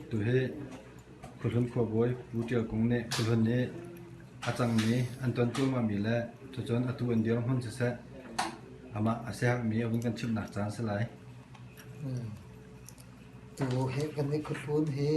Tuhi Khuahlun khuabawi Pu Ṭial Kung nih Khuahlun i a cangmi an ton cuahmahmi le cucun atu an dirhmun siseh amah a siaherhmi a vun kan chimhnak caan a si lai. Tu hi kan i khuahlun hi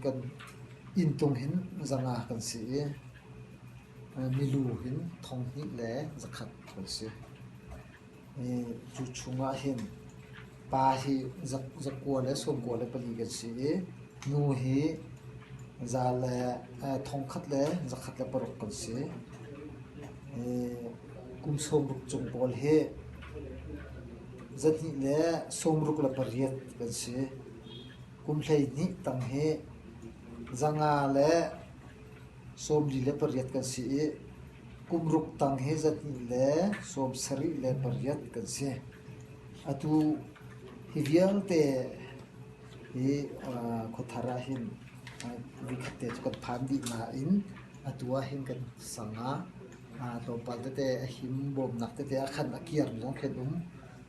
kan inntung hin zanga kan si i milu hin 200 le 100 kan si. Cu chungah hin pa hi zakua le sawmkua le pali kan si i nu hi za le thongkhat le zakhat le paruk kan si. Kum sawmruk cung pawl hi zahnih le sawmruk le pariat kan si. Kum 12 tang hi zanga le sawmli le pariat kan si i Kum ruk tang hi 2 le 78 kan si. Atu hi vialte hi khuathar ah hin voikhat te cu kan phan dih nain atu ah hin kan sang ah tlawmpal tete a him bawmnak tete ah khan a kiarmi zong khi an um.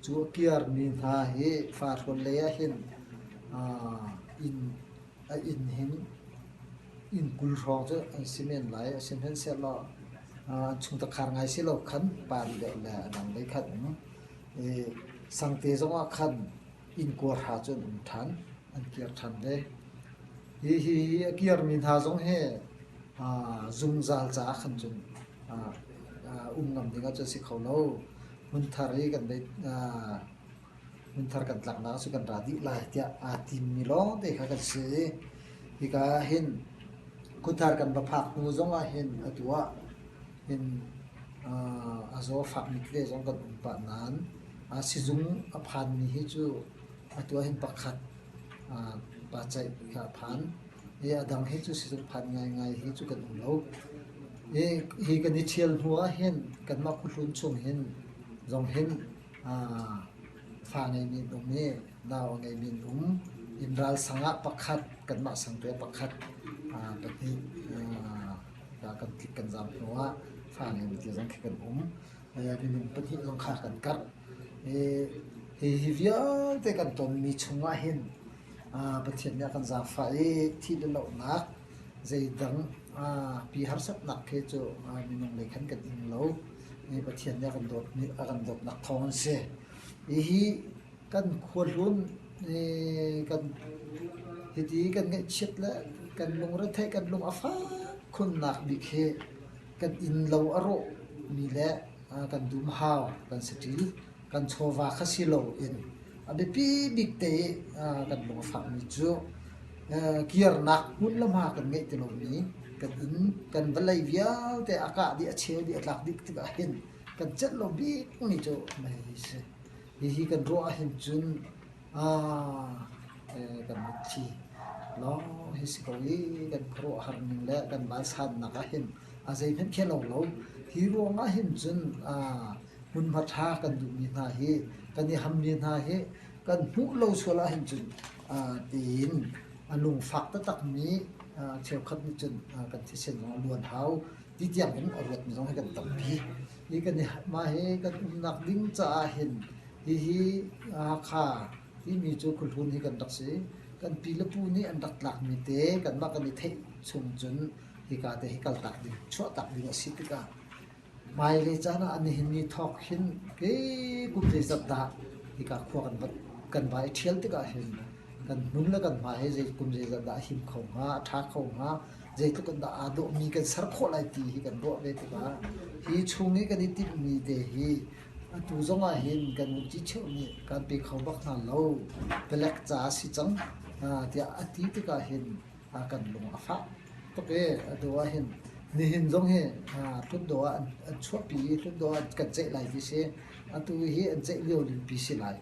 Cu a kiarmi hna hi farhrawn lei ah hin inn a inn hin Inn 20 hrawng cu an si men lai. Sihmanhsehlaw an chungkhar ngai si lo khan pa deuh le a dang lei khan um. I sangte zongah khan inn kua hra cu an um ṭhan, an kir ṭhan ve. Hi hi a kirmi hna zong hi zungzal caah khan cun um ngam ding ah cun si kho lo. Hmunthar i kan Hmunthar kan tlaknak cu kan ra dih lai tiah aa timmi lawngte kha kan si i hika ah hin khuathar kan va phak hnu zongah hin atu ah hin a zaw fakmi tete zong kan um pah nain sizung a phanmi hi cu atu ah hin pakhat pa ceih kha a phan i a dang hi cu sizung phan ngaingai hi cu kan um lo. Hi kan i ṭhial hnu ah hin kanmah khuahlun chung hin zong hin Fa ngeimi an um i nau a ngeimi an um. Inn ral sang ah pakhat, kanmah sang tu ah pakhat, pahnih kan tlik kan zaam hnu ah fa ngeimi ti zong khi kan um. Minung pahnih zong kha kan karh. Hi vialte kan tonmi chung ah hin Pathian nih a kan zaangfah i thih le lohnak zeidang pi harsatnak khi cu minung lei khan kan ing lo. Pathian nih a kan dawtmi a kan dawtnak thawng an si. Hihi kan khuahlun kan hiti kan ngaihchiat le kan lungretheih kan lung a fak khunnak bik hi kan innlo a rawhmi le kan dumhau kan saṭil kan chawva kha si loin a biapi bik te i kan lung a fakmi cu kirnak hmun le hma kan ngeih ti lomi kan inn kan vawlei vialte a kah dih a cheu dih a tlak dih tikah hin kan celh lo bikmi cu mei hi si. Hihi kan ruah ahhin cun kan mitthli lawng hi si ko i kan khuaruahhar ning le kan vansannak ah hin a zeihmanh khi a lo lo. Hi ruangah hin cun hmunhma ṭha kan duhmi hna hi kan i hammi hna hi kan hmuh lo sual ahhin cun tiin a lungfak taktakmi cheukhat nih cun kan thisen zong a luan hau ti tiang in a ruatmi zong hi kan tampi. Hi kan i mah hi kan umnak ding caah hin hihi Hakha timi cu khuahlun hi kan rak si. Kan pi le pu nih an rak tlakmi te kanmah kan i theih chung cun hika te hi kaltak ding chuahtak ding a si tikah Hmailei caan ah nihin ni thawk hin kei kum zeizat dah hika khua kan va kan va i ṭhial tikah hin kan hmun le kan hma hi zei kum zeizat dah a him kho hnga, a ṭha kho hnga, zeitluk in dah aa dawhmi kan ser khawh lai ti hi kan ruah ve tikah hi chung i kan i timhmi te hi atu zong ah hin kan vunci cheu nih kan pe kho bak hna lo. Palek ca a si cang tiah a ti tikah hin kan lung a fah tuk i atu ah hin nihin zong hi Hlutdaw ah an chuahpi i Hlutdaw ah kan ceih lai ti si. Atu hi an ceih lio limpi si lai.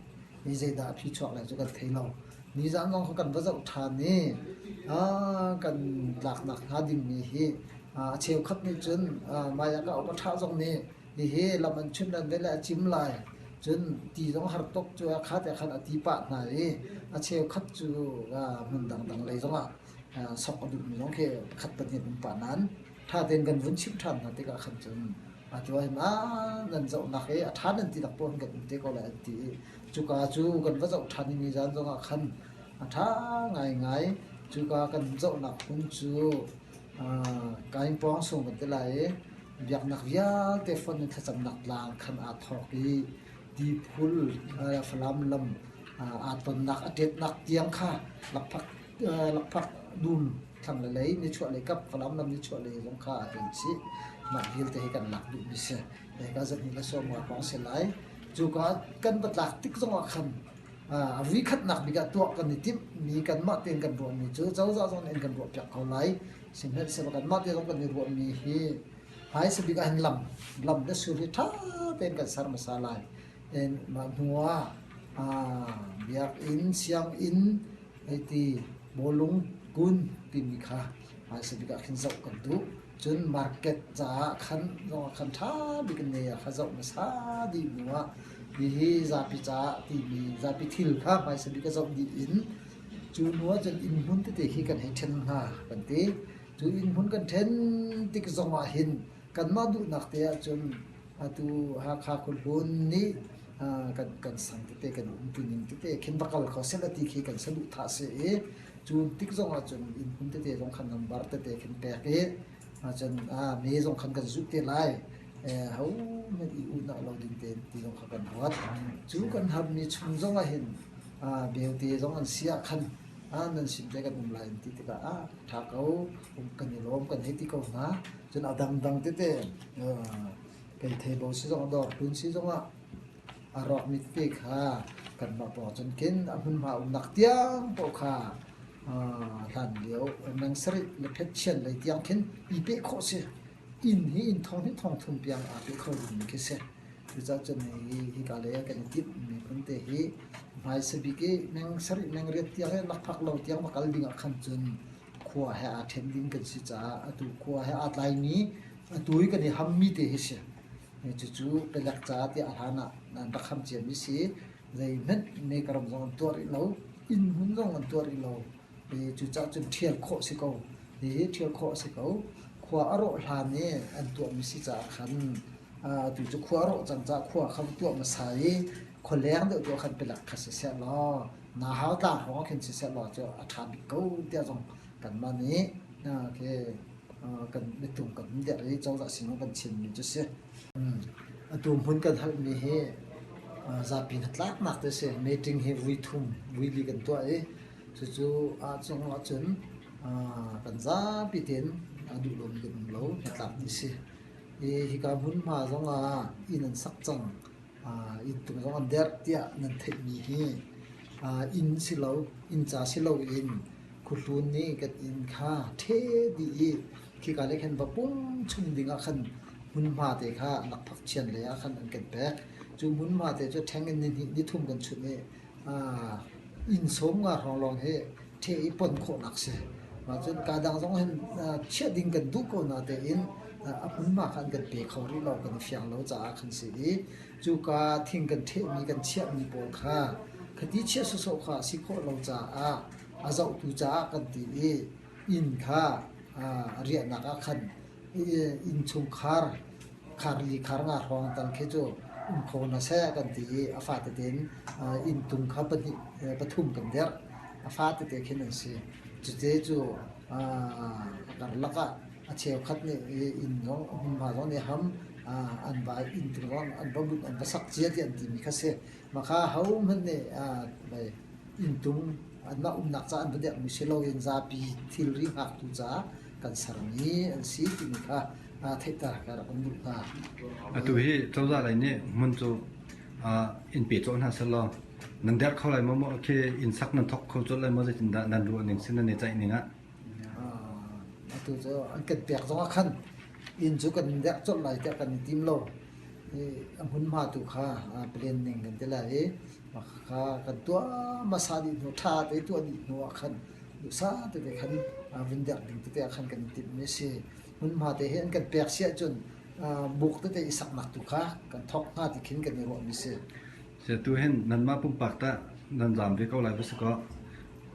Hi zeidah a phi chuak lai cu kan thei lo. Nizan zong kha kan va zoh ṭhan i kan tlaknak hnga dingmi hi a cheukhat nih cun mah ah ka um a ṭha zong nih hihi lam an chimh lan ve le a cim lai. Cun ti zong har tuk cu a kha te khan a ti pah hna i a cheukhat cu hmun dangdang lei zongah sok a duhmi zong khi pakhat pahnih an um pah nain ṭha tein kan vun chimh ṭhan hna tikah khan cun atu ah hin nan zohnak i a ṭha nan ti nak paoh hin kan um te ko lai an ti i cuka cu kan va zoh ṭhan i nizan zongah khan a ṭha ngaingai. Cuka kan zohnak hmun cu Kaingpawng sung kan ti lai i biaknak vialte fonh in thlacamnak tlang khan aa thawk i tiphul Falam lam aa tonnak a ṭetnak tiang kha lakphak lakphak dum thlanglei lei nichuahlei kap Falam lam nichuahlei zong kha aa tel chih. Mah vialte hi kan lak duhmi si. Hika zarhni le sawmnga hrawng a si lai. Cuka kan va tlak tik zongah khan a voikhatnak bik ah tuah kan i timhmi kanmah tein kan ruahmi cu cozah zong nih an kan ruahpiak ko lai. Sihmanhsehlaw kanmah te zong kan i ruahmi hi hmaisa bik ah hin lam lam le sul hi ṭha tein kan ser hmasa lai. Mah hnu ah biakinn, sianginn hei ti bawlung kun timi kha hmaisa bik ah khin zoh kan duh. Cun market caah khan zongah khan ṭha bik in ne kha zoh hmasa dih hnu ah hihi zapi caah timi zapi thil kha hmaisa bik a zoh dih in cu hnu ah cun inn hmun tete khi kan hei ṭhen hna kan ti. Cu inn hmun kan ṭhen tik zongah hin kanmah duhnak te ahcun atu Hakha khuahlun nih kan kan sang tete kan umtu ning tete khin va kal kho seh ti khi kan saduhthah si i cu tik zong ahcun inn hmun tete zong khan number tete khin pek i cun me zong khan kan zuh te lai ho hmanh i uhnak lo ding tein ti zong kha kan ruat. Cu kan harmi chung zong ah hin belte zong an si ah khan nan sin te kan um lai an ti tikah ah ṭha ko kan i lawm kan hei ti ko hna. Cun a dangdang tete kei theibo si zong dawr hlun si zongah a rawkmi tete kha kanmah pawng cun khin a hmunhma umnak tiang paoh kha hlan lio meng sarih le phetchian lei tiang khin i peh khawh si. Inn hi inn thong hnih thong thum tiang aa peh kho dingmi khi si. Cucaah cun hi hika lei ah kan i timh miphun te hi hmaisa bik i meng sarih meng riat tiang i lakphak lo tiang va kal ding ah khan cun khua he aa ṭhen ding kan si caah atu khua he aa tlaimi atu i kan i hammi te hi si. Cucu palek caah tiah a hlan ah an rak ham ciami si. Zeihmanh mekaram zong an tuah rih lo, inn hmun zong an tuah rih lo. Cucaah cun ṭhial khawh si ko. Hihi ṭhial khawh a si ko. Khua a rawh hlan i an tuahmi si caah khan atu cu khua a rawh cang caah khua kha va tuah hmasa i khua leng deuh tu ah khan palek kha siseh law Nahau tlang hrawng ah khin siseh law cu a ṭha bik ko tiah zong kanmah nih khi kan biatung kan hun derh i cozah sin kan chimmi cu si. Atu hmun kan halmi hi zapi hnatlaknak te si. Meeting hi vui thum, vui li kan tuah i cucu ahcung ahcun kan zapi tein a duh lomi kan um lo, hnatlak dih si. I hika hmunhma zongah inn an sak cang. Inntung zong an derh tiah nan theihmi hi inn si lo, inn ca si loin khuahlun nih kan inn kha ṭhe dih i khika lei khan va pum chung ding ah khan hmunhma te kha lakphak chian lei ah khan an kan pek. Cu hmunhma te cu ṭheng in nihnih nithum kan chunh i inn sawm nga hrawng lawng hi ṭheh i pon khawhnak si. Mah cun kaa dang zong hin chiah ding kan duh ko natein a hmunhma kha an kan pe kho rih lo, kan i fiang lo caah khan si i cuka thing kan ṭhehmi kan chiahmi pawl kha khati chiah sawsawh kha a si khawh lo caah a zohtu caah kan ti i inn kha a riahnak ah khan innchungkhar khar li khar nga hrawng tal khi cu um kho hna seh kan ti i a fatete in inntung kha pahnih pathum kan derh. A fatete khin an si. Cuti cu a karlak ah a cheukhat nih inn zong hmunhma zong nih ham an va inntung zong an va bunh an va sak cia tiah an timi kha si. Mah kha hohmanh nih inntung anmah umnak caah an va derhmi si loin zapi thilri hngaktu caah kan sermi an si timi kha theihter ka rak in duh hna. Atu hi cozah lei nih hmun cu in pe cawh hna selaw nan derh kho lai maw maw khi inn sak nan thawk kho colh lai maw zeitindah nan ruah ning si nan i ceih ning ah? Atu cu an kan pek zong ah khan inn cu kan derh colh lai tiah kan i tim lo. A hmunhma tu kha plan ning kan ti lai i kha kan tuah hmasa dih hnu ṭha te tuah dih hnu ah khan duhsah tete khan vun derh ding tete ah khan kan i timhmi a si. Hmunhma te hi an kan pek si ahcun buk tete i saknak tu kha kan thawk hnga ti khin kan i ruahmi si. Tu hin nanmah pumpak tah nan zaam ve ko lai va si kaw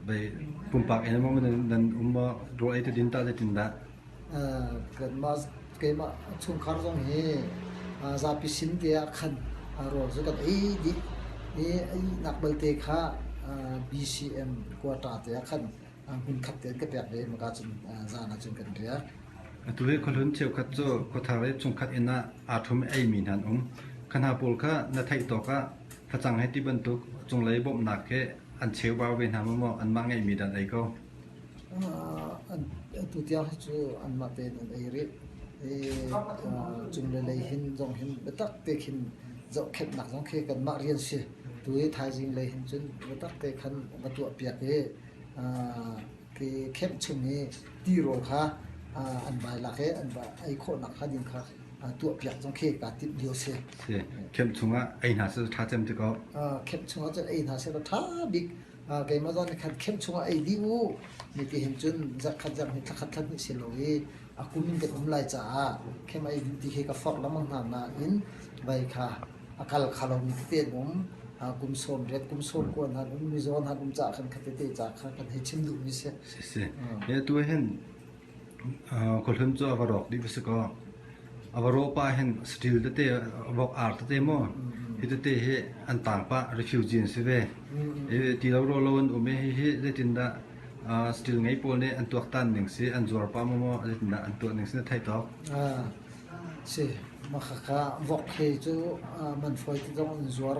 vei pumpak in maw nan um maw rawl ei te din tah zeitindah? Kanmah keimah chungkhar zong hi zapi sin te ah khan rawl cu kan ei dih i a ihnak balte kha BCM quota te ah khan. Hmunkhat te an ka pek ve maka cun zan ah cun kan riak. Atu hi khuahlun cheukhat cu khuathar i chungkhat inn ah aa ṭhum i eimi hna an um. Kha hna pawl kha na theih tawk ah facang he ti bantuk cunglei bawmhnak he an cheubau ve hna maw maw anmah ngeihmi dah an ei ko? Atu tiang hi cu anmah tein an ei rih. I cung le lei hin zong hin biatak te khin zohkhenhnak zong khi kanmah rian si. Tu hi thaizing lei hin cun biatak te khan va tuahpiak i khi camp chung i tirawl kha an vai lak i an va ei khawhnak hnga ding kha tuahpiak zong khi kaa timh lio si. Si. Camp chungah ei hna seh ṭha cem ti ko. Camp chungah cun ei hna seh ṭha bik. Keimah zong nih khan camp chungah ei dih u. Mi ti hin cun zarhkhat zarh hnih thlakhat thla hnih si lo i a kum in kan um lai caah camp ei dih ti khi ka forh lengmang hna nain vai kha a kal kha lomi tete an um. Kum 18, kum 19 hna an um, mizaw hna an um caah khan kha tete ca kha kan hei chim duhmi si. Si si. Hi atu hin khuahlun cu a va rawk dih va si kaw a va rawh pah hin saṭil tete vok ar tete maw hi tete hi an tang pah refugee an si ve. Hi ti lo rawl lo an um i hihi zeitindah saṭil ngei pawl nih an tuaktan ning si an zuar pah maw maw zeitindah an tuah ning si na theih tawk. Si, mah khakha vok he cu man fawi ti zong an zuar.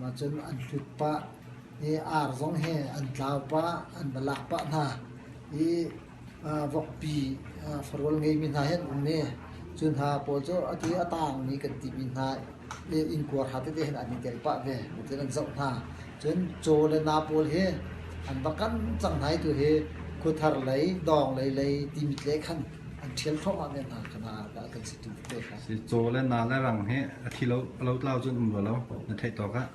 Mah cun an hlut pah i ar zong he an tlau pah, an va lak pah hna. I vokpi farual ngeimi hna hi an um i cu hna pawl cu atu i a taangmi kan timi hna i innkuar ha tete hin an i tel pah ve. Cutin an zoh hna. Cun caw le naa pawl hi an va kan cang hna i tu hi khuathar lei, dawng lei lei timit lei khan an ṭhial thluahmah men hna kha hna kan si tu tete kha. Si caw le na le rang hi a thi lo a lo tlau cun um rua lo na theih tawk ah.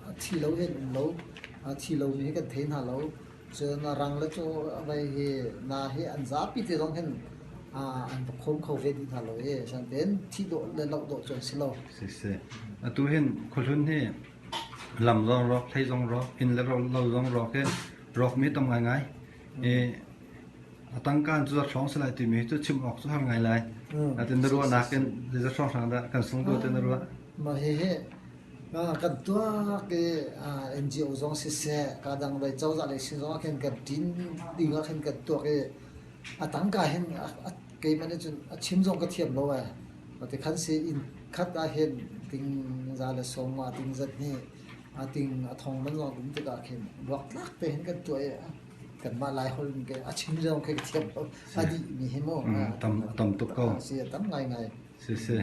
A thi lo hin um lo. A thi lo mi hi kan thei hna lo. Cun a rang le caw a vei hi na hi an zapi te zong hin an va khawm kho ve dih hna lo i asinain thi dawh le loh dawh cu an si lo. Si si. Atu hin khuahlun hi lam zong rawk, hlei zong rawk, inn le lo zong rawk i rawkmi tam ngaingai. I A tangka cu za hrawng si lai timi cu chim awk cu har ngai lai. Natin na ruahnak in za hrawng hrang dah kan sung tu na ruah? Mah hihi kan tuak i NGO zong siseh, ka dang lei cozah lei sin zong ah khin kan ṭin ding ah khin kan tuak i a tangka hin keimah nih cun a chim zong ka thiam lo ai. Mah ti khan si inn khat ah hin ting za le sawm nga ting zat hnih a ting a thong man zong um tikah khin buaktlak te hin kan tuah i kanmah Laiholh in a chim zong khi ka thiam lo. A dih mi hi mu. Tam tam tuk ko. Si tam ngaingai. Si si.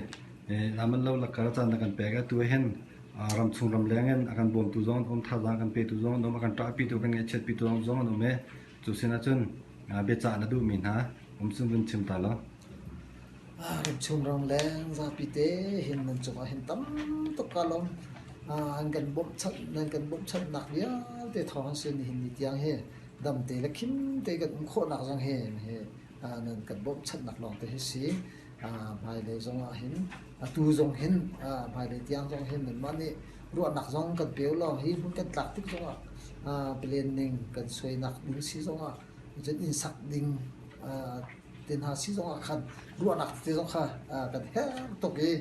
Naman lo lakar caan na kan pek atu hin ram chung ram leng in a kan bawmtu zong an um thazaang kan petu zong an um a kan ṭahpi tu kan ngaihchiatpi tu zong an um i cu sin ahcun biacah na duhmi hna um cun vun chim ta lo. Ram chung ram leng zapi te hin nan cungah hin tam tuk ka lawm. An kan bawmhchanh nan kan bawmhchanhnak vialte thawng an si nihin ni tiang hi damte le khim te kan um khawhnak zong hi hi nan kan bawmhchanhnak lawng te hi si. Hmailei zong ah hin atu zong hin hmailei tiang zong hin nanmah nih ruahnak zong kan pe law hi hmun kan tlak tik zong ah palen ning kan suainak ding si zong ah cun inn sak ding te hna si zong ah khan ruahnak tete zong kha kan herh tuk i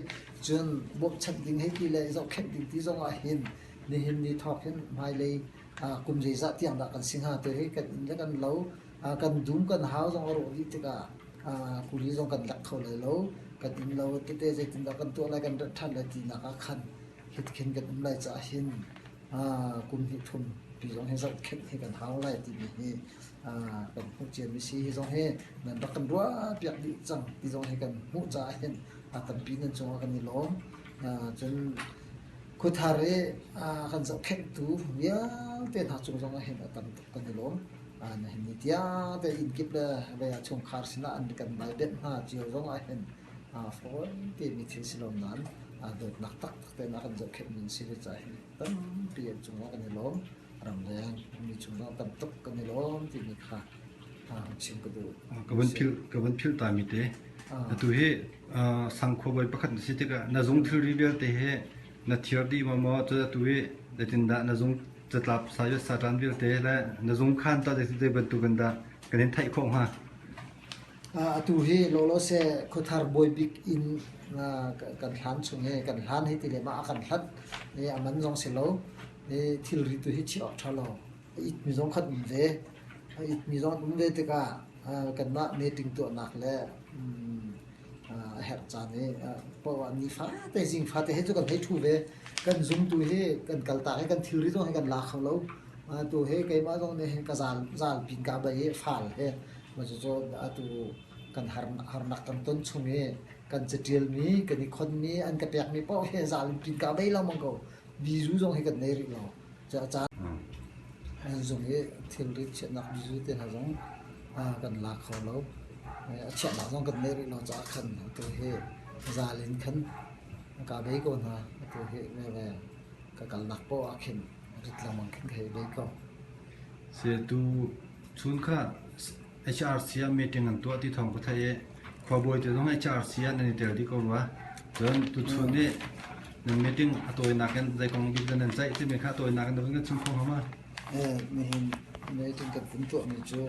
cun bawmhchanh ding hei ti le zohkhenh ding ti zong ah hin nihin ni thawk hin hmailei kum zeizah tiang dah kan si hnga ti hi kan inn le kan lo kan dum kan hau zong a rawh dih tikah kuli zong kan lek kho lai lo kan inn lo tete zeitindah kan tuah lai kan rat ṭhan lai tinak ah khan hitkhin kan um lai caah hin kum hnih thum pi zong hi zohkhenh hi kan hau lai timi hi kan hmuh ciami si hi zong hi nan rak kan ruahpiak dih cang ti zong hi kan hmuh caah hin a tampi nan cungah kan i lawm. Cun khuathar i kan zohkhenhtu vialte hna cung zong ah hin a tam tuk kan i lawm. Nihin ni tiang te inn kip le vei ah chungkhar sinah an kan baibenh hna cio zong ah hin fawi timi thil si lo nain dawtnak taktak tein a kan zohkhenhmi an si ve caah hin tampi an cungah kan i lawm. Ramleng mi cungah tam tuk kan i lawm timi kha chim ka duh. Ka van philh ka van philh ta mi te. Atu hi sang khuabawi pakhat na si tikah na zung thilri vialte hi na thiar dih maw maw cu atu hi zeitindah na zung catlap sayot satan vialte le na zung khan ta zei bantuk in dah kan in theih khawh hnga? Atu hi lawlawse khuathar bawibik inn kan hlan chung hi kan hlan hei ti le mah a kan hlanh i a man zong si lo i thilri tu hi chiah awk ṭha lo. A itmi zong khan um ve. A itmi zong an um ve tikah kanmah meeting tuahnak le a herh caan i poah ah nifate zingfate he cu kan hei ṭhu ve. Kan zungtu hi kan kaltak i kan thilri zong hi kan la kho lo. Atu hi keimah zong nih hin ka zal zal pin ka bei i fal he cucu atu kan harnak kan ton chung i kan caṭialmi kan i khonmi an ka pekmi paoh hi zal in pin ka bei lengmang ko. Bizu zong hi kan nei rih lo. Caan zung i thilri chiahnak bizu te hna zong kan la kho lo. A chiahnak zong kan nei rih lo caah khan atu hi zal in khan ka bei ko hna. Atu hi ka kalnak paoh ah khin rit lengmang khin ka hei bei ko. Si tu chun kha HRC ah meeting an tuah ti thawng ka theih i khuabawi te zong HRC ah nan i tel dih ko rua. Cun tuchun i nan meeting a tawinak in zei kong bik dah nan ceih timi kha a tawinak in na vun kan chim kho hnga ma? Nihin meeting kan vun tuahmi cu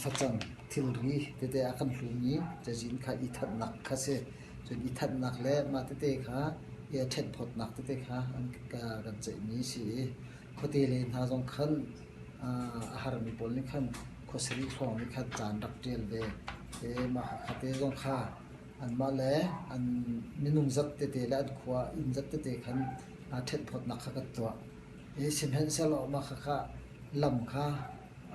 facang thilri tete a kan hlumi cazin kha i thanhnak kha si. Cun i thanhnak le mah tete kha i ṭhenphawtnak tete kha an kan ceihmi si i khuate lei hna zong khan a harmi pawl nih khan khuasarih hrawng nih khan ca an rak ṭial ve. Mah Hakha te zong kha anmah le an minung zat tete le an khua inn zat tete khan ṭhenhphawtnak kha kan tuah. Sihmanhsehlaw mah khakha lam kha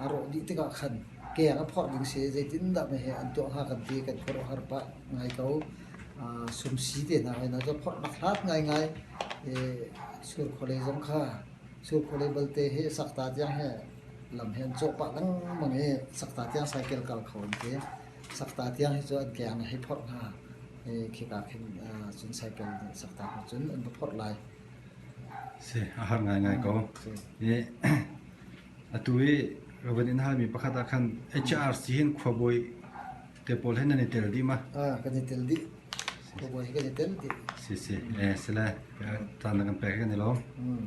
a rawh dih tikah khan keng a phorh ding si zeitindah meheh an tuah hnga kan ti kan khuaruahhar pah ngai ko. Sumsi te hna hoi hna cu phorh bak hlat ngaingai. Surkhua zong kha Surkhua balte hi sakta tiang he lam he an cawh pah lengmang i sakta tiang cycle kal kho an ti. Sakta tiang hi cu an keng nih hei phorh hna. Khika khin cun cycle nih sakta hnu cun an va phorh lai. Si, a har ngaingai ko. Atu i ka van in halmi pakhat ah khan HRC hin khuabawi te pawl he nan i tel dih ma? Ah, kan i tel dih. Khuabawi he kan i tel dih. Si si, eh, sile, caan na kan pek kan i lawm. Mm.